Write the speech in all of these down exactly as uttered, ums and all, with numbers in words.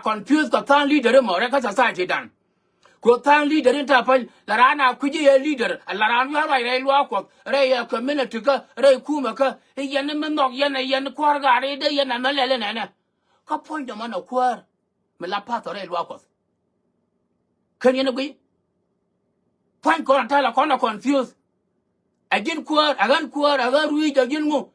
confuse kɛ tha̱a̱ŋ leader mɔ rɛy kä society dan. Kɛ tha̱a̱ŋ leader in ta̱a̱ päl la raan a kui̱ci yɛ leader, la raan wi̱i̱ ruac rɛy luaak Kuɔth, rɛy ɛ community kä, rɛy kumɛ kä, i̱ yɛn mi nhɔk yɛn ɛ yɛn kuäär gaat i̱ dee yɛn ɛmɛ lɛl inɛnɛ. Kä puɔ̱nydɛ mɔ nɛ kuäär mi la pathɔ rɛy luaak Kuɔth. Kän yɛn ɛ guiy. Pua̱ny kɔn a ta̱lɛ kɔn a confuse. Ɛ ji̱n kuäär, ɛ ɣän kuäär, ɛ ɣän rui̱c, ɛ ji̱n ŋu.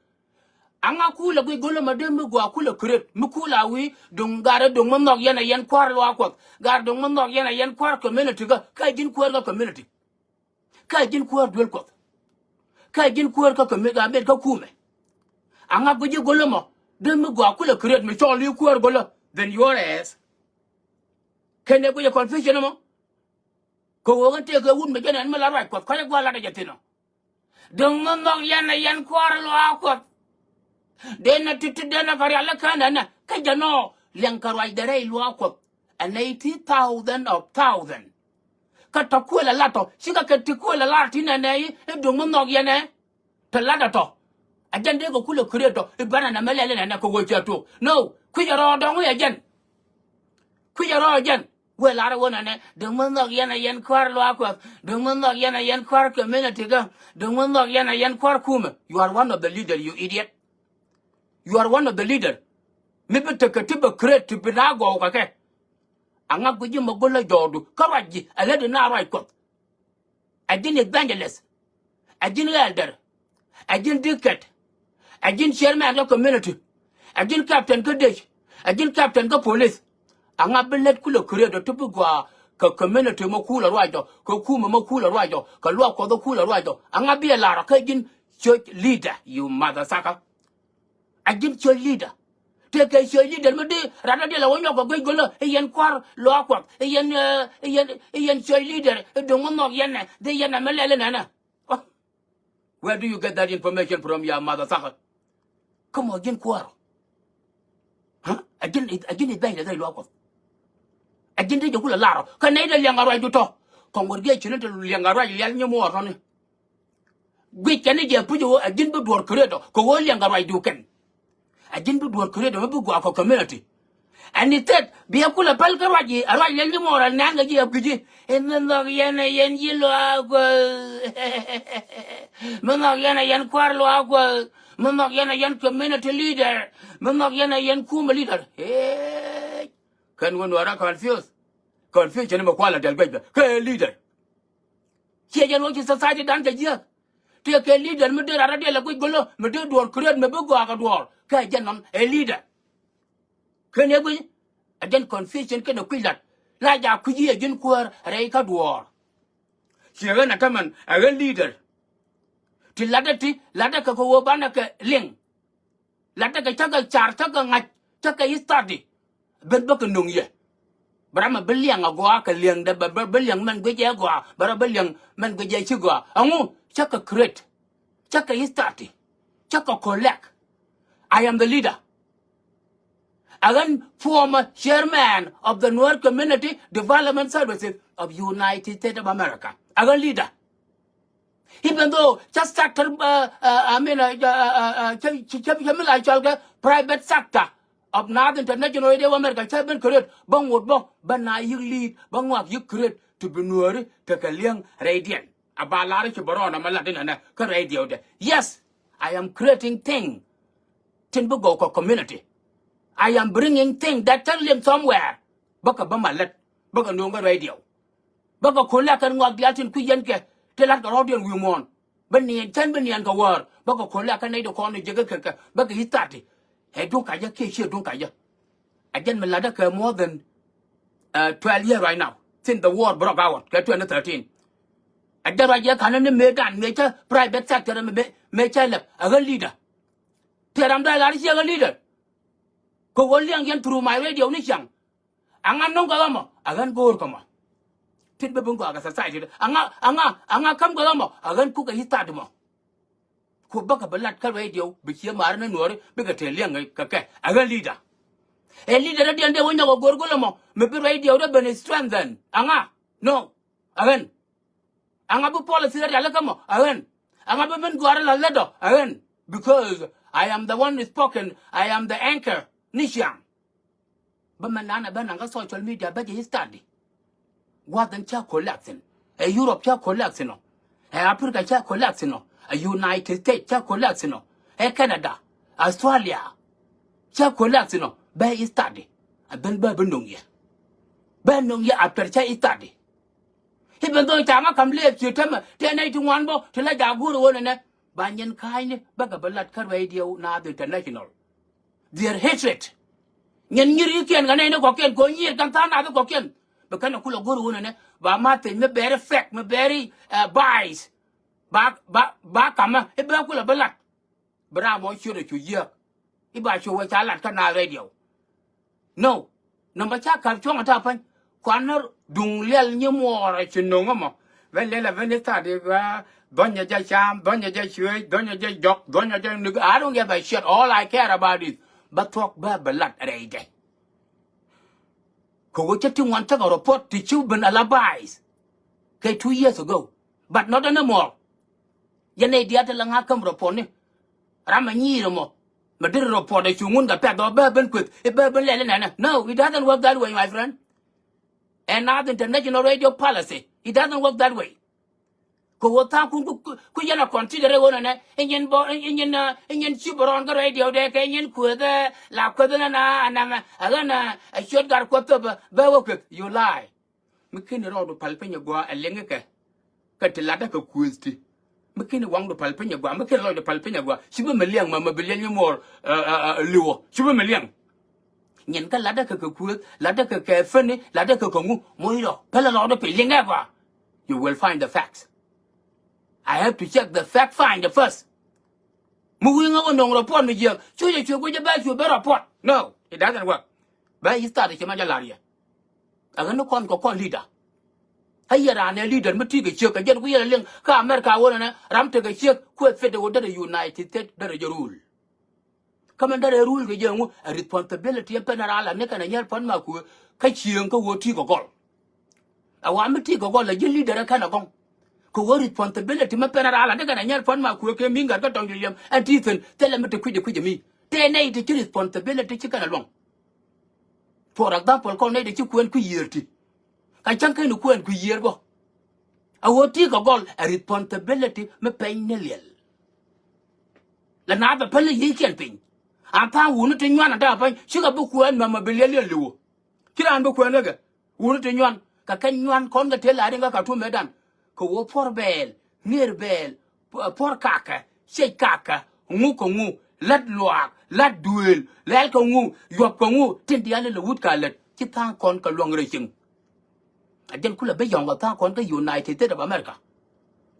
Aŋa kulɛ guic go̱lä ma dee mi gɔaa kulɛ create, mi kulɛ a wi̱i̱ duŋ gat ɛ duŋ mi nhɔk yɛn ɛ yɛn kua̱r luaak Kuɔth, gat duŋ mi nhɔk yɛn ɛ yɛn kua̱r community kä, kä ɛ ji̱n kuäär kä community. Kä ɛ ji̱n kuäär duel Kuɔth. Kä ɛ ji̱n kuäär kä community, a met kä kumɛ. Aŋa guic ji̱ go̱lä mɔ dee mi gɔaa kulɛ create mi cɔl i̱ kuäär go̱lä, then your ass. Kɛn ɛ guic ɛ confusion ɛmɔ. Kɛ ɣöö ɣän tëëkɛ wut mi jɛn ɛn mi la ruac Kuɔth, kɔc ɛ gua̱a̱r lat ɛ jɛ thi̱n ɔ. Döŋ mi nhɔk yɛn ɛ yɛn kua̱r luaak Kuɔth. Den ɛ ti̱ti̱ den ɛ kɛ rial ɛ kään ɛnɛ kä jɛn ɔ liɛŋ kɛ ruacdɛ rɛy luaak Kuɔth. An eighty thousand of thousand. Kä tɔ kuël ɛ lat tɔ cikɛ kɛ ti kuël ɛ lar ti nɛnɛ i̱ döŋ mi nhɔk yɛn ɛ. Te lat ɛ tɔ. Ɛ jɛn dee kɛ kulɛ kui̱ rɛy tɔ i̱ bänɛ nɛmɛ lɛl inɛnɛ kɛ ɣöö cɛ tuɔɔk. No, kui̱cɛ rɔɔdɛ ŋu ɛ jɛn. Kui̱cɛ rɔɔdɛ jɛn. Wëë lar ɛ ɣöö nɛnɛ döŋ mi nhɔk yɛn ɛ yɛn kua̱r luaak Kuɔth. Döŋ mi nhɔk yɛn ɛ yɛn kua̱r community kä. Döŋ mi nhɔk yɛn ɛ yɛn kua̱r kumɛ. You are one of the leader, you idiot. You are one of the leader. Mi bi tekɛ ti bɛ create ti bi na gɔw kɛ kɛ. Aŋa guic ji̱ ma go̱lä jɔɔkdu kä ruac ji̱ ɛ lätdi na ruac Kuɔth. Ɛ ji̱n evangelist. Ɛ ji̱n elder. Ɛ ji̱n deacon. Ɛ ji̱n chairman kä community. Ɛ ji̱n captain kä dec. Ɛ ji̱n captain kä police. Aŋa bi lät kulɛ create ti bi gɔaa kɛ community ma kulɛ ruacdɔ, kɛ kumɛ ma kulɛ ruacdɔ, kɛ luaak Kuɔth ma kulɛ ruacdɔ. Aŋa bi ɛ lar kä ji̱n church leader, you mother sucker. A ji̱n church leader. Tëëkɛ church leader mi di rat a diɛl a wä nyɔk kɛ guic go̱lä i̱ yɛn kua̱r luaak Kuɔth, i̱ yɛn, eh, i̱ yɛn, i̱ yɛn church leader, i̱ duŋ mi nhɔk yɛn nɛ, di yɛn ɛmɛ lɛl inɛnɛ. Where do you get that information from, ya mother sucker? Kä mɔ ji̱n kuäär. Huh? A ji̱n, a ji̱n i̱ bɛny lɛ dhɛy luaak Kuɔth. A ji̱n di jɛ kulɛ lar ɔ. Kä nɛy dee liɛŋ a ruacdu tɔ. Congregation in te liɛŋ a ruac liɛl nyi muɔɔr tɔni. Guic kɛn ni jɛ puc ɣöö a ji̱n bi duɔ̱ɔ̱r create ɔ kɛ ɣöö liɛŋ kɛ ruacdu kɛn. A ji̱n bi duɔ̱ɔ̱r create ɔ mi bi gɔaa kɛ community. And instead bi a kulɛ päl kä ruac i̱ a ruac liɛl ji̱ muɔɔr a nɛn kɛ ji̱ a gui̱ci. I̱ mi nhɔk yɛn a yɛn ji̱ luaak Kuɔth. Mi nhɔk yɛn a yɛn kua̱r luaak Kuɔth. Mi nhɔk yɛn a yɛn community leader. Mi nhɔk yɛn a yɛn kumɛ leader. Eec. Kɛn wä nuɔɔr a confuse. Confusion mi kual a dial guic bɛ kɛ leader. Ciɛ jɛn wä ci society dan kɛ jiäk. Tëëkɛ leader mi dee rat a diɛl a guic go̱lä mi dee duɔ̱ɔ̱r create mi bi gɔaa kɛ duɔ̱ɔ̱r kɛ jɛn nɔn ɛ leader. Kɛn ɛ guic ɛ jɛn confusion kɛn ɛ kui̱ lat. La ja kui̱ ji̱ ɛ ji̱n kuäär rɛy kä duɔ̱ɔ̱r. Ciɛ ɣän a tämɛn ɛ ɣän leader. Ti latdä ti latdä kɛ kɛ ɣöö banɛ kɛ liŋ. Latdä kɛ cä kɛ car cä kɛ ŋa̱c cä kɛ study. Ben bä kɛ nöŋ yɛ. Bɛ ram ɛ bi liɛŋ a gɔaa kɛ liɛŋdɛ bɛ bɛ bi liɛŋ mɛn guic ɛ gɔaa bɛ ram bi liɛŋ mɛn guic ɛ ci gɔaa. Ɛŋu cä kɛ create. Cä kɛ study. Cä kɛ collect. I am the leader. Ɛ ɣän former chairman of the Nuer Community Development Services of United States of America. Ɛ ɣän leader. Even though cä sector, uh, uh, I mean, uh, uh, uh, uh, cä, cä, cä, cä mi la cɔl kɛ private sector of North International Radio America cä ben create bä ŋot bä bä na yi̱k lead bä ŋɔak yi̱k create ti bi Nuääri tekɛ li̱eŋ rɛydiɛn. A ba lar ci bä rɔɔn ɛmɛ lat inɛnɛ kä rɛydiɛwdɛ. Yes, I am creating thing. Tin bi gɔw kɛ community. I am bringing thing that can live somewhere. Bä kɛ bä ma lät bä kɛ no̱o̱ŋ kä rɛydiɛw. Bä kɛ ko̱n la kɛn ŋɔak diaal tin kui̱ yɛn kɛ ti la̱t kɛ rɔɔdiɛn wi̱i̱ muɔ̱ɔ̱n. Bä niɛn cän bä niɛn kɛ wäär bä kɛ ko̱n la kɛn nɛy ti kɔn ni jek kɛ kɛ bä kɛ i̱ thati. Ɛ duŋ kacä kiɛ ciɛ duŋ kacä. A jɛn mi latdä kɛ more than, uh, twelve years right now since the war broke out kɛ twenty thirteen. A jɛn ruac yɛ ka̱n ni mëë dan mëë cä private sector mëë mëë cä lɛp a ɣän leader. Tëë ram dɔ̱ lar ciɛ ɣän leader. Kɛ ɣöö liɛŋ yɛn through my radio ni ciaŋ. Aŋa no̱ŋ kɛ ɣä mɔ a ɣän go̱o̱r kɛ mɔ. Tin bä bi ŋɔak kɛ society dä aŋa aŋa aŋa käm kɛ ɣä mɔ a ɣän kukɛ i̱ thati mɔ. Ku bäkɛ bi lat kä radio bi cië maari ni Nuɔɔri bikɛ te liɛŋ kɛ kɛ a ɣän leader. Ɛ leader radiɛn dee wä nyɔk ɛ go̱r go̱l ɛmɔ mi bi radio dee ben strengthen aŋa. No. A ɣän. Aŋa bi policy radial kä mɔ a ɣän. Aŋa bi ben gɔ̱a̱r la lätdɔ a ɣän. Because I am the one spoken, I am the anchor ni ciaŋ. Bä mɛ nanɛ bä naŋ kä social media bä jɛ study. Gua̱th in cä collect in. Ɛ Europe cä collect in ɔ. Ɛ Africa cä collect in ɔ. Ɛ United States cä collect in ɔ. Ɛ Canada, Australia cä collect in ɔ. Bä study. Ɛ ben bä bä noŋ yɛ. Bä noŋ yɛ after cä study. Even though ca ŋa kam lëëp ci tämɛ tëë nɛy ti ŋuan bä ti la jaak go̱o̱r ɣöö nɛnɛ ba nyin ka̱a̱cni bä kɛ bä lat kä radio Naath International. Their hatred. Nyin nyir ikiɛn kɛ nɛy ni kɔkiɛn kɛ ɣöö nyiir kɛn tha̱a̱ŋ naath kɔkiɛn. Bi kɛn ɛ kulɛ go̱o̱r ɣöö nɛnɛ ba message mi very fake, mi very, uh, bias. Ba, ba, ba kamä i̱ bä kulɛ bä lat. Bi ram mɔ ciöt ɛ cu yiääk. I̱ ba cu wee ca lat kä Naath radio. No. Nɔmɔ ca ka̱p cuɔ̱ŋ ɛ ta̱a̱ päny. Kuanä duŋ liɛl nyi muɔɔr ɛ ci no̱ŋ ɛmɔ. Bä lɛl ɛ ben i̱ tha̱a̱ di bä dhɔ̱nyɛ jɛ cam, dhɔ̱nyɛ jɛ cueec, dhɔ̱nyɛ jɛ jɔk, dhɔ̱nyɛ jɛ nik. I don't give a shit. All I care about is bä thuɔ̱k bä bɛ lat rɛydɛ. Kɛ ɣöö cä ti ŋuan tekɛ report ti ci ben a la bias kɛ two years ago. But not anymore. Yɛn nɛy diaal ti la ŋa̱ käm report ni. Ram a nyiir ɛmɔ. Mɛ deri report ɛ cu ŋun kɛ pɛ̈th ɔ bä ben kueth i̱ bä ben lɛl inɛnɛ. No, it doesn't work that way, my friend. And Naath International radio policy, it doesn't work that way. Kɛ ɣöö tha̱a̱ŋ kun ku, ku, ku yɛn a consider ɛ ɣöö nɛnɛ i̱ nyin bä, i̱ nyin, uh, i̱ nyin ci bä rɔɔn kä radio dee kɛ i̱ nyin kueth ɛ la kueth inɛnɛ anɛmɛ ɛ ɣän ɛ ciöt gat kuɔth thöpä bä wä kueth. You lie. Mi keni rɔɔdu pal piny a gɔaa a liŋ kɛ. Kɛ ti latdä kɛ kueth ti. Mi keni waŋdu pal piny a gɔaa, mi keni lɔcdu pal piny a gɔaa. Ci bi mi liɛŋ ma, ma bi liɛl nyi muɔɔr, ɛ, ɛ, ɛ, liwɔ. Ci bi mi liɛŋ. Nyin kä latdä kɛ kɛ kueth, latdä kɛ kɛ feni, latdä kɛ kɛ ŋu. Moc rɔ pälɛ lɔɔdu piny liŋ ɛ gɔaa. You will find the facts. I have to check the fact finder first. Mi wi̱i̱ ŋä wä no̱ŋ report mi jiɛk cu jɛ cuɛ guic jɛ bä cuɛ bä report. No, it doesn't work. Bä yi start cɛ ma jɛ la̱r yɛ. Ɛ ɣän ni kɔn kɛ kɔn leader. Ɛ yɛ raan ɛ leader mi ti kɛ ciek kɛ jɛn ku yɛn ɛ liŋ kä America wä nɛnɛ ram tekɛ ciek kuɛ fit ɛ wä derɛ United States derɛ jɛ rule. Kä mɛn derɛ rule kɛ jɛ ŋu ɛ responsibility ɛn pɛn ɛ raan la ni kɛn ɛ nyɛr puɔ̱n ma kuɛ kä cieŋ kä wä ti kɛ gɔl. A wa mi ti kɛ gɔl ɛ ji̱ leader ɛ kɛn ɛ gɔŋ. Kɛ wä responsibility mi pɛn ɛ raan la ni kɛn ɛ nyɛr puɔ̱n ma kuɛ kɛ mi ŋa̱r kä tɔŋ ji̱ liɛm ɛn ti thi̱n thilɛ mi ti kui̱c ɛ kui̱c ɛ mi. Tëë nɛy ti ci responsibility ci kɛn ɛ luɔ̱ŋ. For example kɔn nɛy ti ci kuɛn kui̱ yiër ti. Ka cäŋ kɛn kuɛn kui̱ yiër bä. A ɣöö ti kɛ gɔl a responsibility mi pɛny ni liɛl. La na bɛ päl i̱ yiëëkiɛn piny. An tha̱a̱ŋ wuni ti nyuan a da̱a̱ päny cikɛ bi kuɛn mɛmɛ bi liɛl liɛl liwä. Ci raan bi kuɛn kɛ kɛ wuni ti nyuan kɛ kɛn nyuan kɔn kɛ tëë la riŋ kä Khartoum mëëdan. Kɛ ɣöö puɔ̱r bɛɛl, ŋi̱eer bɛɛl, puɔ̱r kakä, ciec kakä, ŋu kɛ ŋu, lät luaak, lät duëël, lɛl kɛ ŋu, yuɔp kɛ ŋu, tin diaal ilɛ wut ka lät ci tha̱a̱ŋ kɔn kɛ luäŋ rɛy cieŋ. A jɛn kulɛ bi yɔ̱ŋ kɛ tha̱a̱ŋ kɔn kä United States of America.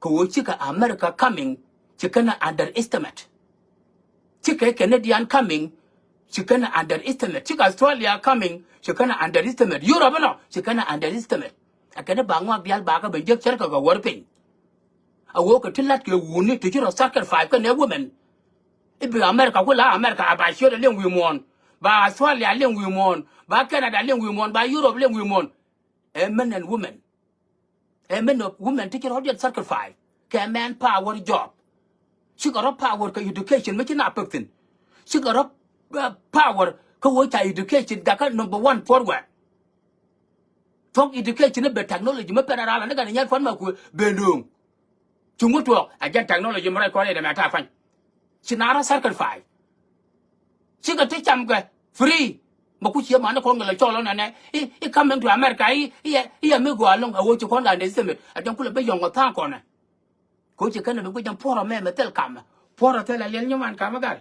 Kɛ ɣöö cikɛ America coming ci kɛn a underestimate. Cikɛ Canadian coming ci kɛn a underestimate. Cikɛ Australia coming ci kɛn a underestimate. Europe inɔ ci kɛn a underestimate. A kɛn a ba ŋuak diaal ba kä ben jek cärkɛ kɛ wäär piny. A ɣöö kɛ ti la̱t kɛ wuni ti ci rɔ sacrifice kɛnɛ women. I̱ bi America ku la America a ba ciöt a liŋ wi̱i̱ muɔ̱ɔ̱n. Ba Australia a liŋ wi̱i̱ muɔ̱ɔ̱n. Ba Canada a liŋ wi̱i̱ muɔ̱ɔ̱n. Ba Europe a liŋ wi̱i̱ muɔ̱ɔ̱n. Ɛ men and women. Ɛ men of women ti ci rɔ diet sacrifice kɛ man power job. Cikɛ rɔ power kɛ education mi ci na pek thi̱n. Cikɛ rɔ, uh, power kä wä ca education jakä number one forward. Thuɔ̱k education ni bɛ technology mi pɛn a rala ni kɛn a nyɛr puɔ̱n ma kuëë ben dööŋ. Ci ŋut tuɔɔk a jɛn technology mi rɔy kɔn yɛ dɛmɛ a ta̱a̱ pa̱ny. Ci na rɔ sacrifice. Cikɛ ti cam kɛ free. Ma ku cie mani kɔn kɛ lɛ cɔl ɔnɛ nɛ i̱, i̱ coming to America i̱, i̱, i̱, i̱ mi gɔaa loŋ a wä ci kɔn kɛ underestimate a jɛn kulɛ bi yɔ̱ŋ kɛ tha̱a̱ŋ kɔnɛ. Kɛ wä ci kɛn mi guic jɛn puɔrɔ mɛmɛ thil kamɛ puɔrɔ thil a liɛl nyiman kamɛ gal.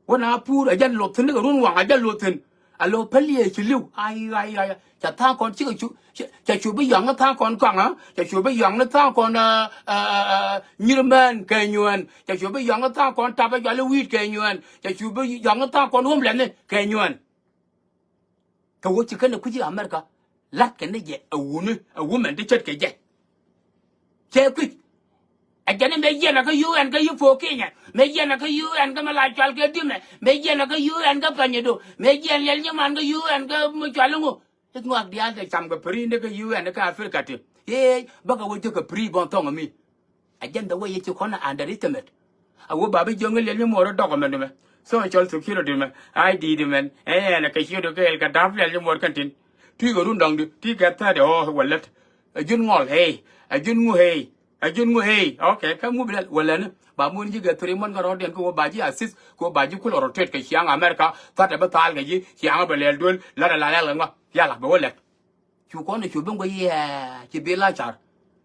Wä na pur a jɛn luɔth thi̱n ni kɛ run waŋ a jɛn luɔth thi̱n. A lo̱ päl yɛ ci li̱w. Ay, ay, ay. Ca tha̱a̱ŋ kɔn cikɛ cu, ca, ca cu bi yɔ̱ŋ ni tha̱a̱ŋ kɔn kɔaŋä. Ca cu bi yɔ̱ŋ ni tha̱a̱ŋ kɔn, ah, ah, ah, ah, nyir mɛn kɛ nyuɛn. Ca cu bi yɔ̱ŋ ni tha̱a̱ŋ kɔn tap a jɔal i̱ wi̱i̱t kɛ nyuɛn. Ca cu bi yɔ̱ŋ ni tha̱a̱ŋ kɔn wom lɛni kɛ nyuɛn. Kɛ wä ci kɛn ɛ kui̱ci America. La̱t kɛn ni jɛ ɛ wuni ɛ wumɛn ti ce̱tkɛ jɛ. Cɛ kui̱c. Ɛ jɛn ni mëë jiɛn ɛ kä U N kä yi puɔ̱ɔ̱k Kenya. Mëë jiɛn ɛ kä U N kä mi la cual kɛ dimɛ. Mëë jiɛn ɛ kä U N kä panyɛ do. Mëë jiɛn liɛl nyiman kä U N kä mi cual iŋu. I̱ ŋuak diaal tɛ cam kɛ piri ni kä U N kä Africa ti. Ee bäkɛ wä cä kɛ piri bɔn thɔŋ mi. A jɛn the way yɛ ci kɔn a underestimate. A wä ba bi jiɔŋ i̱ liɛl nyimuɔɔr i̱ dɔk ɛmɛ nimɛ. Social security mɛ, I D di mɛn, ɛn ɛ kɛ ciötdu kɛɛl kɛ da̱p rial ji̱ muɔr kɛn tin. Ti kɛ run dɔŋdi ti kɛ thädɛ ɣɔɔ wä lät. Ɛ ji̱n ŋɔl hɛy, ɛ ji̱n ŋu hɛy, ɛ ji̱n ŋu hɛy. Okay, kä ŋu bi lɛl wä lätni ba mun ji̱ kɛ three month kɛ rɔɔdiɛn kɛ wä ba ji̱ assist kɛ wä ba ji̱ kulɛ rotate kɛ ciaŋ America. Thätɛ bi thaal kɛ ji̱ ciaŋ bɛ lɛl duel. Lat ala lɛl kɛ ŋɔ yala bɛ wä lät. Cu kɔn cu bi ŋuɛ yɛ ci bi la car.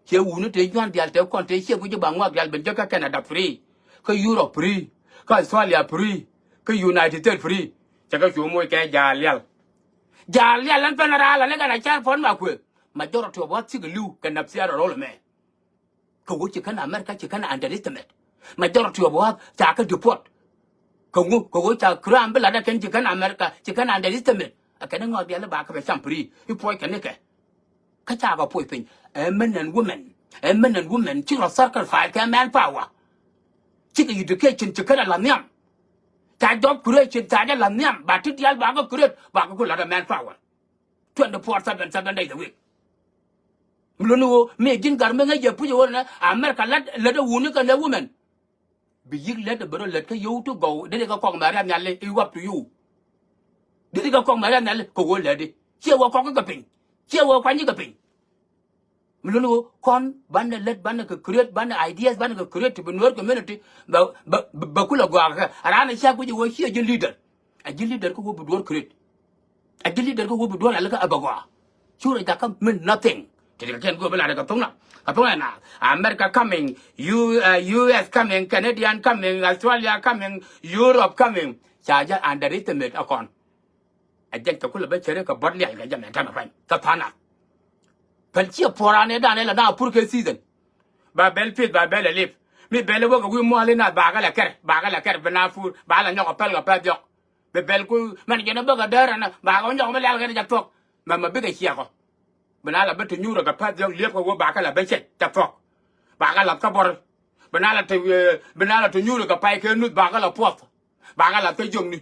Ciɛ wuni te juan dial te kɔn te ciɛ guic ba ŋuak dial ben jɛ kä Canada free, kä Europe free, kä Australia free, kä United States free. Cɛ kɛ cu moc kɛ jaal lial. Jaal lial ɛn pɛn raal ani kɛn a car pɔn ma kuëë. Majority of what cik liw kɛ nap thiar rol mɛ. Kɛ ɣöö ci kɛn America ci kɛn underestimate. Majority of what ca kɛ deport. Kɛ ŋu kɛ ɣöö ca crime bi lat ɛ kɛn ci kɛn America ci kɛn underestimate. Ɛ kɛn ŋɔak diali ba kɛ bɛ cam free i̱ puɔc kɛn ikɛ. Kä ca kɛ puɔc piny ɛ men and women, ɛ men and women ci rɔ sacrifice kɛ manpower. Cikɛ education ci kɛn a la nhiam. Ca job creation ca jɛ la nhiam ba ti dial ba kɛ create ba kɛ ku lat ɛ manpower. Twenty four seven, seven days a week. Mi luni ɣöö mi ji̱n gar mi ŋäc jɛ puc ɣöö nɛ America lät lät a wuni kɛ lɛ women. Bi yi̱k lät a bɛ rɔ lät kä yio̱w ti gɔw deri kɛ kɔk mɛ riath nhiali i̱ wap to you. Deri kɛ kɔk mɛ riath nhiali kɛ ɣöö lätdi ciɛ wä kɔk kɛ piny. Ciɛ wä kuany kɛ piny. Mi luni ɣöö kɔn banɛ lät banɛ kɛ create banɛ ideas banɛ kɛ create ti bi Nuer community bɛ bɛ bɛ kulɛ gɔaa kɛ raan a ciak guic ɣöö ciɛ ji̱ leader. A ji̱ leader kä wä bi duɔ̱ɔ̱r create. A ji̱ leader kä wä bi duɔ̱ɔ̱r a lä kä a bɛ gɔaa. Cu rɛ jakä mean nothing. Ti ti kɛ kɛn go̱o̱r bi la rɛ kɛ thoŋna kɛ thoŋna na America coming, U, uh, U S coming, Canadian coming, Australia coming, Europe coming. Ca jɛ underestimate a kɔn. A jɛn kɛ kulɛ bä cɛ rɛ kɛ bɔt lial kɛ jɛ mɛ tämɛ pany kɛ tha̱a̱ŋ na. Päl ciɛ puɔ̱ran ɛ dan ɛ la na pur kɛ season. Ba bɛl pith ba bɛl ɛ lip mi bɛl ɛ wä kɛ wi̱i̱ mua̱a̱l in na ba kɛ la kɛr ba kɛ la kɛr bi na pur ba la nyɔk ɛ päl kɛ päl diɔk. Bi bɛl ku mɛn jɛn ɛ bä kɛ däär ɛn ba kɛ wä nyɔk mi lial kɛ ni jɛ thuɔk. Mɛ mɛ bikɛ ciɛkɔ. Bi na la bä ti nyuurɛ kɛ päl diɔk liep kɛ wä ba kɛ la bä cɛc jɛ thuɔk. Ba kɛ la kä bɔr. Bi na la ti bi na la ti nyuurɛ kɛ pay kɛ nuth ba kɛ la puɔth. Ba kɛ la kä jiökni.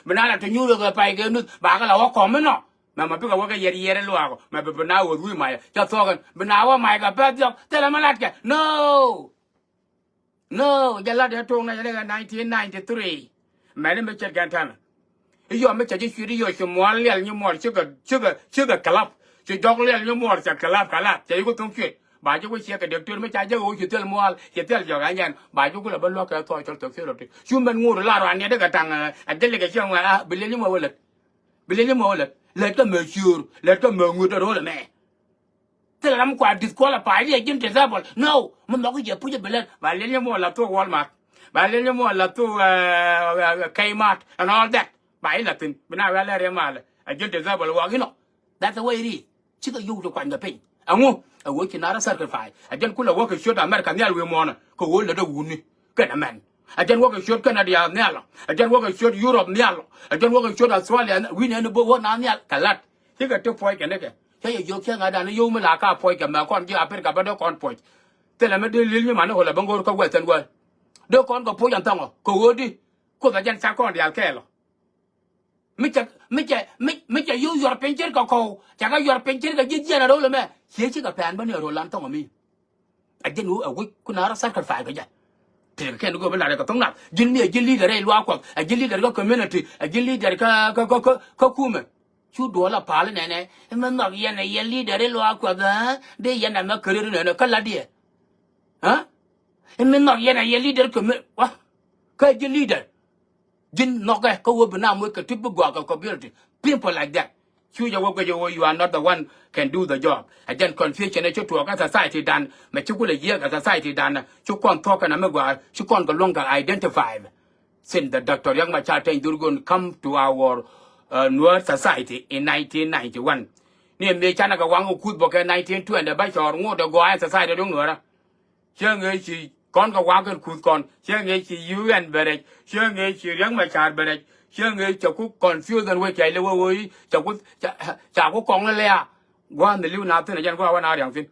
Bi na la ti nyuurɛ kɛ pay kɛ nuth ba kɛ la wä kɔm inɔ. Mɛ mɛ bikɛ wä kɛ yɛr yɛr in luaakɔ mɛ bi bi na wä rui̱ mayɛ cɛ thuɔk in bi na wä may kɛ pɛth diɔk thilɛ mi latkɛ. No. No, jɛ lat ɛ tuŋ na jɛ ni kɛ nineteen ninety-three. Mɛni mi ce̱tkɛn tɛmɛ. I̱ yɔm mi cɛ ji̱ cuit i̱ yɔ ci muɔl liɛl nyi muɔl cikɛ cikɛ cikɛ kɛlap. Ci jɔk liɛl nyi muɔl cɛ kɛlap kɛlap cɛ yik wä thuŋ cuit. Ba ji̱ wä ciɛ kɛ dek tuet mi ca jɛ wä ci thil muɔl ci thil jɔk anyɛn ba ji̱ kulɛ bä luäk kɛ thuɔɔc cɔl thok thil rɔ ti. Cu mɛn ŋuur la rɔ aniɛt ikɛ taŋ ɛ dhil ikɛ ciɛ ŋuɛ a bi liɛl nyi muɔl wä lät. Bi liɛl nyi muɔl wä lät lät kä mɛ ciöör lät kä mɛ ŋuut ɛ ro̱l ɛmɛ. Thilɛ ram kua disqualify liɛ ji̱n disable. No, mi nhɔk i̱ jɛ puc i̱ bi lät ba liɛl nyɛ muɔ la thok Walmart. Ba liɛl nyɛ muɔ la thok Kmart and all that. Ba i̱ la thin bi na wɛl lɛ riɛ malɛ a ji̱n disable wak inɔ. That's the way it is. Cikɛ yio̱w ti kuany kɛ piny. Ɛŋu ɛ wee ci nar a sacrifice a jɛn kulɛ wä kɛ ciöt America nhial wi̱i̱ muɔ̱ɔ̱nɛ kɛ wee lät a wuni. Kɛnɛ mɛn a jɛn wä kɛ ciöt Canada nhial. A jɛn wä kɛ ciöt Europe nhial. A jɛn wä kɛ ciöt Australia wi̱i̱ nɛn i̱ bo̱ wä na nhial kɛ lat. Cikɛ ti puɔc kɛn ikɛ. Cä yɛ jiök cä ŋa̱t dan i̱ yio̱w mi la ka puɔc kɛ mɛ kɔn ji̱ Aprika bä dee kɔn puɔc. Thilɛ mi dee li̱l nyi man i̱ ɣöl ɛ bä ŋo̱r kä Western world. Dee kɔn kɛ puɔc ɛn thäŋɔ kɛ ɣöödi. Kuoth ɛ jɛn ca kɔn diaal kɛɛl ɔ. Mi cɛ mi cɛ mi mi cɛ yio̱w yuɔr piny cir kɛ kɔw cɛ kɛ yuɔr piny cir kɛ ji̱ jiɛn ɛ ro̱l ɛmɛ. Ciɛ cikɛ pɛn bä ni ɛ ro̱l an thäŋɔ mi. A jɛn ɣöö a wi̱c kun a rɔ sacrifice kɛ jɛ. Tëëkɛ kɛn go̱o̱p in lat rɛ kɛ thoŋ nath ji̱n mi a ji̱ leader rɛy luaak kuɔth a ji̱ leader kä community a ji̱ leader kä kä kä kä kumɛ. Cu duɔl a pal nɛnɛ. Imɛ nhɔk yɛn a yɛ leader in luaak kuɔth ɛ dee yɛn a mɛ career nɛnɛ kä lat diɛ. Ɛ imɛ nhɔk yɛn a yɛ leader community wa kä ji̱ leader. Ji̱n nhɔkɛ kä wä bi na moc kɛ ti bi gɔaa kɛ community. People like that. Cu jɛ wä guic ɛ wä you are not the one can do the job. Ɛ jɛn confusion ɛ ci tuɔɔk ɛ society dan mɛ ci kulɛ yiëëk ɛ society dan ci kɔn thuɔ̱k kɛn ɛ mi gɔaa ci kɔn kɛ luäŋ kɛ identify. Since the Doctor Riek Machar Teny Dhurgon come to our uh, Nuer society in nineteen ninety-one. Ni mëë canɛ kɛ waŋ kɛ kuth bä kɛ nineteen twenty bä cɔɔr ŋot ɛ gɔaa ɛ society duŋ Nuɛrä. Cieŋ ëë ci kɔn kɛ wa̱a̱ kɛn kuth kɔn cieŋ ëë ci U N bɛ rɛc cieŋ ëë ci Riek Machar bɛ rɛc cieŋ ëë cɛ ku confusion wec cɛ lɛ wee wee cɛ ku ca ku kɔŋ lɛ lɛa. Gua̱a̱n ni li̱w na thi̱n ɛ jɛn gua̱a̱ wä na riaŋ thi̱n.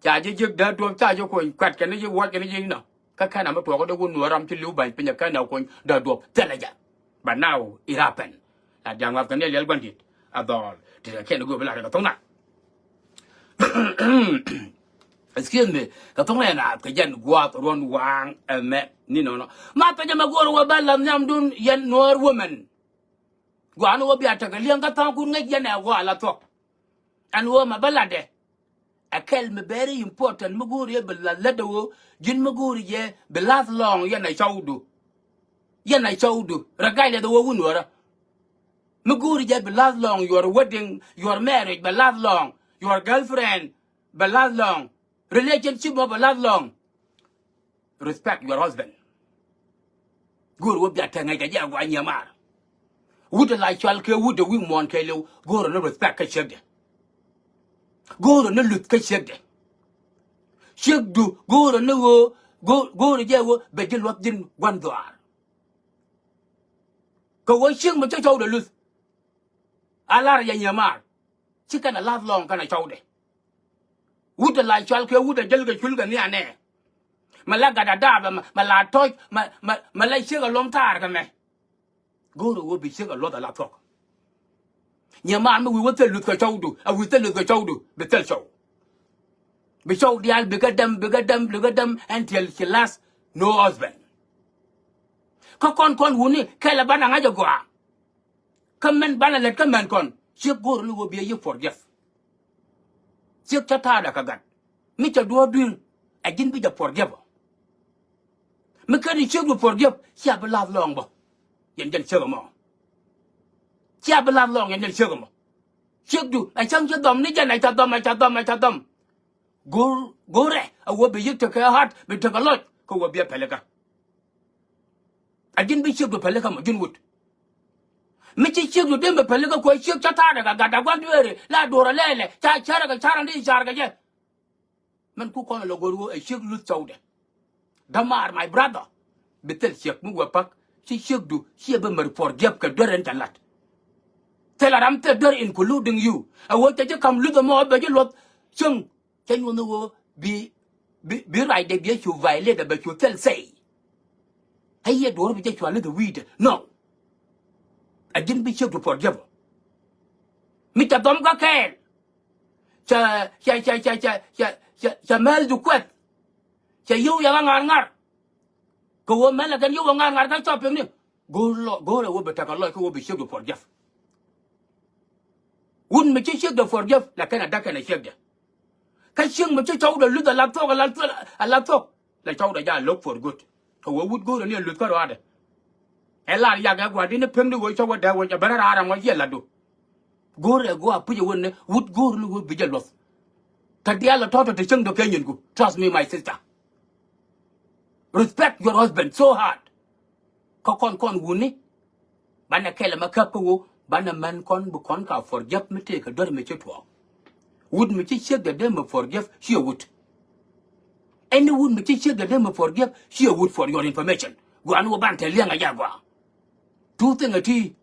Ca ji̱ ji̱k dee duɔ̱p ca ji̱ kuny kuɛt kɛn ni ji̱ wuɔ̱c kɛn ni ji̱ nɔ. Kä kɛn a mi tuɔɔk dee wun nuɔɔr ram ci li̱w ba̱ny piny ɛ kɛn a kuny dee duɔ̱p thilɛ jɛ. But now it happen. La diaŋ ŋa̱th kɛn ni liɛl gua̱ndit a dhɔɔl ti kɛ kɛn go̱o̱p la rɛk a tho̱ŋ na. Excuse me, kɛ thok nɛ naath kɛ jɛn gua̱a̱th ruɔ̱n waaŋ ɛmɛ ni nɔnɔ. Ma pecä mɛ go̱o̱r wä bä lath nhiamdun yɛn Nuäär women. Gua̱a̱n wä bia tekɛ li̱eŋ kä tha̱a̱ŋkun ŋäc yɛn ɛ gua̱a̱ la thuɔ̱k. Ɛn ɣöö mɛ bä latdɛ. Ɛ kɛl mi very important mi go̱o̱ri jɛ bi lath lätdɛ ɣöö ji̱n mi go̱o̱ri jɛ bi lath lɔ̱ɔ̱ŋ yɛn ɛ cɔwdu. Yɛn ɛ cɔwdu regardless ɣöö wun wärä. Mi go̱o̱ri jɛ bi lath lɔ̱ɔ̱ŋ, your wedding, your marriage bɛ lath lɔ̱ɔ̱ŋ, your girlfriend bɛ lath lɔ̱ɔ̱ŋ, relationship mɔ bɛ lath lɔ̱ɔ̱ŋ. Respect your husband. Go̱o̱r wä bia tɛŋ ŋäc kɛ jɛ a gɔaa nyiamaar. Wut la cɔal kɛ wut de wi̱i̱ muɔ̱ɔ̱n kɛɛliw, go̱o̱r ni respect kä ciekdɛ. Go̱o̱r ni luth kä ciekdɛ. Ciekdu go̱o̱r ni ɣöö, go̱o̱r, go̱o̱r jɛ ɣöö bɛ ji̱ luɔth ji̱n gua̱n dhɔaar. Kɛ ɣöö ciek mi cä cɔwdɛ luth. A lar yɛ nyiamaar. Ci kɛn a lath lɔ̱ɔ̱ŋ kɛn a cɔwdɛ. Wut a la cɔal kɛ wut a jäl kɛ cul kɛ nhianɛ. Mɛ la gat a daapɛ mɛ, mɛ la tɔ̱c mɛ, mɛ, mɛ la ciek a luɔ̱m thaar kɛ mɛ. Go̱o̱r a wä bi ciek a luɔth a la thuɔ̱k. Nyiamaar mi wi̱i̱ wä thil luth kɛ cɔwdu, a wi̱i̱ thil luth kɛ cɔwdu, bi thil cɔw. Bi cɔw diaal bikɛ däm, bikɛ däm, bikɛ däm, until she last no husband. Kä kɔn kɔn wuni kɛlɛ banɛ ŋa̱c a gɔaa. Kä mɛn banɛ lät kä mɛn kɔn ciek go̱o̱r ni wä bi a yiëk forgive. Ciek cä ta̱a̱dɛ kɛ gat mi cɛ duɔ̱ɔ̱r dui̱r ɛ ji̱n bi jɛ forgive. Mi ken ni ciek du forgive cia bi lath lɔ̱ɔ̱ŋ bä. Yɛn jɛn ciek ɛmɔ cia bi lath lɔ̱ɔ̱ŋ yɛn jɛn ciek ɛmɔ. Ciek du ɛ cäŋ ci dhɔm ni jɛn ɛ ca dhɔm, ɛ ca dhɔm, ɛ ca dhɔm. Go̱o̱r, go̱o̱rɛ ɛ wä bi yiëk tekɛ heart bi tekɛ lɔc kä wä bi a pɛlikä. A ji̱n bi ciekdu pälikä mɔ ji̱n wut. Mi ci ciekdu dee mi pälikä kuɛ ciek cä ta̱a̱dɛ kɛ gat a gua̱n dueeri la duɔ̱ɔ̱r a lɛɛlɛ ca cärɛ kɛ ca̱r an di ca̱r kɛ jɛ. Mɛn ku kɔn a lɔ go̱r ɣöö ɛ ciek luth cɔwdɛ. Dämaar my brother. Bi thil ciek mi wä pa̱k ci ciekdu ciɛ bi mär forgive kɛ duer ɛn ca la̱t. Thil a ram thil duer including you. Ɛ wä cɛ ji̱ ka̱m luth ɛmɔ bɛ ji̱ luɔth cieŋ. Cä nyuɔ̱n ni ɣöö bi, bi, bi ruacdɛ bi cu violate bɛ cu thil say. Ɛ yɛ duɔ̱ɔ̱r bi cɛ cual ni the weed. No. A ji̱n bi ciek du forgive. Mi cɛ dhɔm kä kɛɛl. Cɛ, cɛ, cɛ mɛl du kuɛth. Cɛ yio̱w yɛ ŋa̱r ŋa̱r. Kɛ ɣöö mɛl ɛ kɛn yio̱w ɛ ŋa̱r ŋa̱r kä cɔp piŋni. Go̱o̱r lɔ, go̱o̱r ɛ wä bi tekɛ lɔc kä wä bi ciek du forgive. Wut mi ci ciekdɛ forgive la kɛn a da̱k kɛn a ciekdɛ. Kä ciek mi ci cɔwdɛ luth a la thuɔ̱k, a la thuɔ̱k, a la thuɔ̱k. La cɔwdɛ ja lo̱k for good. Kɛ wä wut go̱o̱rɛ ni a luth kä rɔaadɛ. Ɛ lar yak ɛ gua̱a̱r di ni pem ni wä cɔwdɛ wä cɛ bärä raar ɛmɔ ciɛ latdu. Go̱o̱rɛ gua̱a̱ puc ɛ wä ni wut go̱o̱r ni wä bi jɛ luɔth. Kä diaal ɛ tɔ̱tɔ̱ ti cieŋ dɔ̱k kɛ nyinku. Trust me my sister. Respect your husband so hard. Kä kɔn kɔn wuni. Banɛ kɛl ɛmɛ käp kä ɣöö banɛ män kɔn bi kɔn ka forgive mi tëëkɛ duer mi ci tuɔɔk. Wut mi ci ciekdɛ dee mi forgive ciɛ wut. Any wut mi ci ciekdɛ dee mi forgive ciɛ wut for your information. Gua̱a̱n wä ban te liɛŋ a jɛ gua̱a̱. Two thing a ti.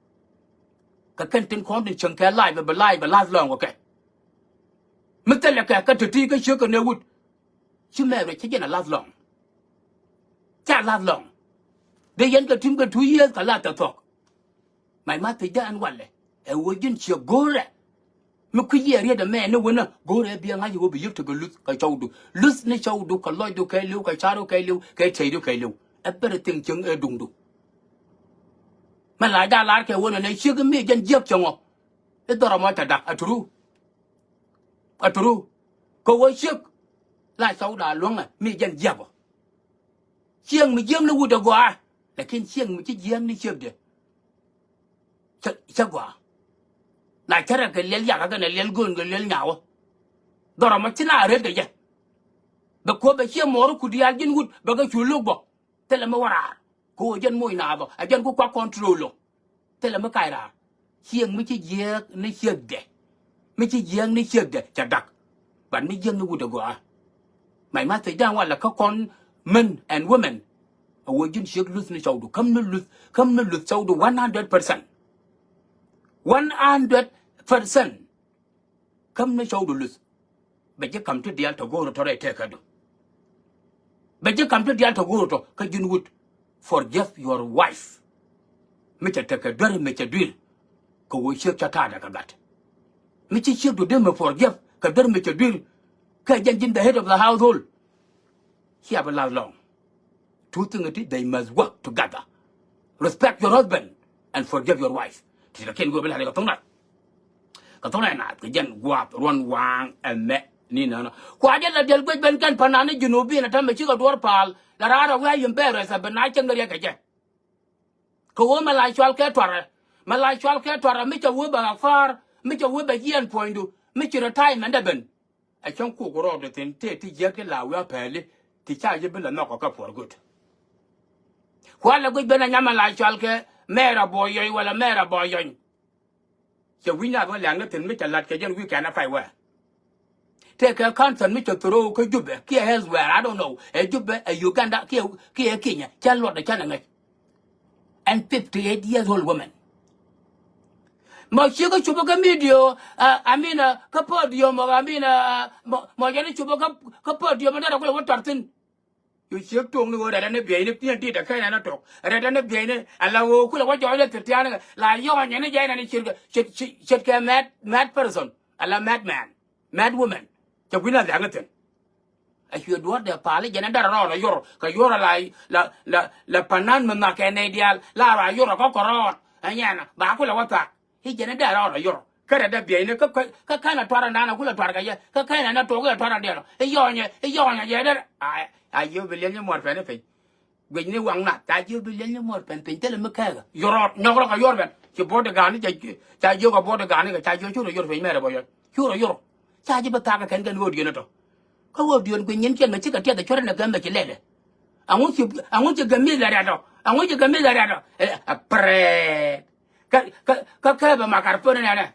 Kä kɛn tin kɔn tin cieŋ kɛ life bi life bi lath lɔ̱ɔ̱ŋ wä kɛ. Mi thilɛ kɛ kä te ti kä ciek kɛ nɛ wut. Ci mɛɛr wec ci jɛn a lath lɔŋ. Ca lath lɔŋ. Dee yɛn kɛ tim kɛ two years kɛ lath tɛ thuɔ̱k. My message dee ɛn walɛ. Ɛ wee ji̱n ciɛ go̱o̱rɛ. Mi kui̱ yiëë riet ɛmɛ ni wenä go̱o̱rɛ biɛ ŋa̱c ɛ wee bi yiëk tekɛ luth kɛ cɔwdu. Luth ni cɔwdu kɛ lɔcdu kɛɛliw kɛ ca̱ru kɛɛliw kɛ tieydu kɛɛliw. Everything cieŋ ɛ duŋdu. Mɛ la ja̱ lar kɛ wenä nɛ ciek mi jɛn jiäk cieŋɔ. I̱ dhɔrɔ mɔ ca da̱k a true. A true. Kɛ wä ciek la cɔwda luäŋɛ mi jɛn jiäk ɔ. Cieŋ mi jiäk ni wut ɛ gɔaa. Lakin cieŋ mi ci jiäk ni ciekdɛ. Cä, cä gɔaa. La cärɛ kɛ liɛl yakä kɛnɛ liɛl göön kɛ liɛl nyawä. Dhɔrɔ mɔ ci na ret kɛ jɛ. Bɛ kuɔth bɛ ciɛ mɔɔri ku diaal ji̱n wut bɛ kɛ cu lo̱k bɔ. Thilɛ mi wä raar. Kɛ ɣöö jɛn moc naath ɔ ɛ jɛn ku kuak control ɔ. Thilɛ mi kac raar. Ciek mi ci jiääk ni ciekdɛ. Mi ci jiääk ni ciekdɛ cɛ dak. But mi jiääk ni wut ɛ gɔaa. My message dan walɛ kä kɔn men and women. A wee ji̱n ciek luth ni cɔwdu. Käm ni luth, käm ni luth cɔwdu one hundred percent. One hundred percent. Käm ni cɔwdu luth. Bɛ ji̱ ka̱m ti diaal tɔ go̱o̱r tɔ rɛy tëkädu. Bɛ ji̱ ka̱m ti diaal tɔ go̱o̱r tɔ kä ji̱n wut. Forgive your wife. Mi cɛ tekɛ duer mi cɛ dui̱r. Kɛ wee ciek cä ta̱a̱dɛ kɛ gat. Mi ci ciek du dee mi forgive kɛ duer mi cɛ dui̱r. Kä jɛn ji̱n the head of the household. Cia bi lath lɔŋ. Two things ti, they must work together. Respect your husband and forgive your wife. Ti la ken go̱o̱r bi lath kɛ thoŋ nath. Kɛ thoŋ nath kɛ jɛn gua̱a̱th ruɔ̱n waaŋ ɛmɛ ni nɔnɔ. Kua jɛ la diɛl guec ben kɛn panan ni Junubin a tɛmɛ cikɛ duɔr paal la raar a wi̱i̱ a yim bɛɛr rɛth a ben na cieŋ ni riɛk kɛ jɛ. Kɛ ɣöö mɛ la cual kɛ tuarɛ, mɛ la cual kɛ tuarɛ mi cɛ wee bɛ ɣak fa̱a̱r, mi cɛ wee bɛ jiɛɛn puɔ̱nydu, mi ci retirement dɛ ben. Ɛ cäŋ kuk rɔɔdɛ thi̱n tëë ti jiäk ti la wi̱i̱ a pɛɛli ti ca ji̱ bi la nhɔk kɛ kä puɔr göt. Kualɛ guic ben a nyam mɛ la cual kɛ mɛɛr a buɔy yɔny wala mɛɛr a buɔy yɔny. Cɛ wi̱ny nath wä liaŋ ni thi̱n mi cɛ la̱t kɛ jɛn wi̱i̱ kɛn a pay wɛ. Tëëkɛ country mi cɛ throw kä Jubɛ kiɛ elsewhere, I don't know. Ɛ Jubɛ, ɛ Uganda kiɛ, kiɛ Kenya. Cɛ luɔt ɛ canɛ ŋäc. And fifty eight years old woman. Mɔ ciek kä cupä kä media, uh, I mean, uh, kä podium, uh, I mean, uh, mɔ, mɔ jɛn cupä kä, kä podium, dee rɛ kulɛ wä tɔr thi̱n. Cu ciek tuɔɔk ni ɣöö rɛt ɛn ni biɛyni, ni ɛn ti dee kɛn ɛn ɛ tɔk. Rɛt ɛn ni biɛyni, ala ɣöö kulɛ wä jɔɔc lɛ thirtian, la yɔɔny ɛn ni jɛ ɛn ɛn ni ce̱tkɛ, ce̱t, ce̱t, ce̱tkɛ mad, mad person, ala mad man, mad woman. Cɛ kui̱n a dhiaŋ ni thi̱n. A cuɛ duɔ̱ɔ̱r dee pa̱a̱l i̱ jɛn ɛ dɛr rɔɔdɛ yor, kɛ yor la, la, la, la panan mi nhɔakɛ nɛy diaal, la rɔ a yor ɛ kɔk kɛ rɔɔd. Ɛ nyɛn, ba kulɛ wä thak. I̱ jɛn ɛ dee rɔɔdɛ yor. Kä rɛt dee biɛyni, kä, kä, kä kɛn ɛ tuar ɛn da̱a̱n ɛ kulɛ tuar kɛ jɛ. Kä kɛn ɛ nɛ tuɔɔk i̱ ɛ tuar ɛn diɛn ɔ. I̱ yɔɔnyɛ, i̱ yɔɔnyɛ jɛ dee. A, a jiö bi liɛl ni muɔr pɛn i̱ piny. Guic ni waŋ nath, ca jiö bi liɛl ni muɔr pɛn piny, thilɛ mi kɛɛkɛ. Yor rɔɔd, nyɔk rɔ kɛ yor pɛn. Ci bo̱o̱t ɛ ga̱a̱ni, ca, ca jiö kɛ bo̱o̱t ɛ ga̱a̱ni kɛ, ca jiö cu rɔ yor piny mɛrɛ bɔ yɔc. Cu rɔ yor. Ca ji̱ bi thak kɛ kɛn kɛn ɣöö diön ɛ tɔ. Kä ɣöö diön guic nyin kiɛn mɛ cikɛ tiɛth ɛ cuɔrɛ nɛ gɛm mɛ ci lɛlɛ. Aŋu ci, aŋu ci gɛm mi̱th ɛ rɛt ɔ. Aŋu ci gɛm mi̱th ɛ rɛt ɔ. Ɛ, ɛ, pɛrɛɛt. Kä, kä, kä kɛɛpɛ makar pön nɛnɛ.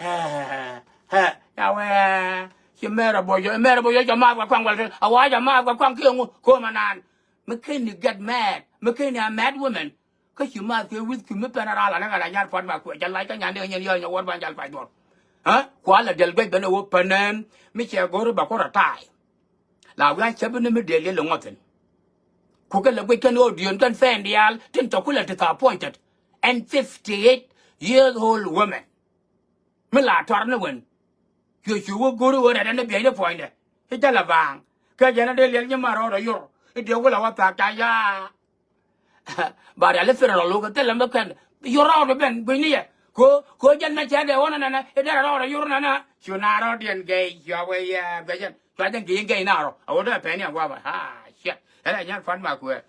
Hɛ, hɛ, hɛ, ya wee. Ci mɛrɛ bɔ yɔ, mɛrɛ bɔ yɔ jɛ math kɛ kuaŋ wɛl tɛ. A wa jɛ math kɛ kuaŋ kiɛ ŋu, ko̱o̱mɛ naan. Mi keni get mad. Mi keni a mad women. Kä ci math kɛ wi̱th ki mi pɛn a ral anɛ kɛ la nyar puɔt ma kuɛ jɛ lac kä nyan dee nyɛn yɔl nyɛ wuɔr ban jal pac duɔr. Hä? Kua la diɛl guec ben a wä pänɛn mi cɛ go̱r ba kuɔr a ta̱a̱y. La wi̱i̱ a cäp ni mi dee liɛl iŋɔ thi̱n. Kukɛ lɛ guic kɛn ɣöö diöön kɛn fɛn diaal tin tɔ kulɛ disappointed. And fifty eight years old women. Mi la tɔr ni wen. Cuɛ cu wä go̱r ɣöö rɛt ɛn ni biɛcni puɔ̱nydɛ. I̱ jälɛ baaŋ. Kɛ jɛn a dee liɛl nyi ma rɔɔdɛ yor. I̱ diɛ wulɛ wä thaak ca yaa. Ba riali thil rɔ lo̱k thilɛ mi kɛn. Yor rɔɔdɛ ben gui̱ni yɛ. Ko, ko jɛn mɛ cɛ dee wä nɛ nɛ nɛ. I̱ derɛ rɔɔdɛ yor nɛ nɛ. Cu na rɔɔdiɛn gɛy cua wee yɛ guɛcɛn. Cua jɛn gɛy gɛy na rɔ. A wä dee pɛn yɛ gua̱a̱ ba. Ha, shit. Ɛn a nyar pan ma kuɛ.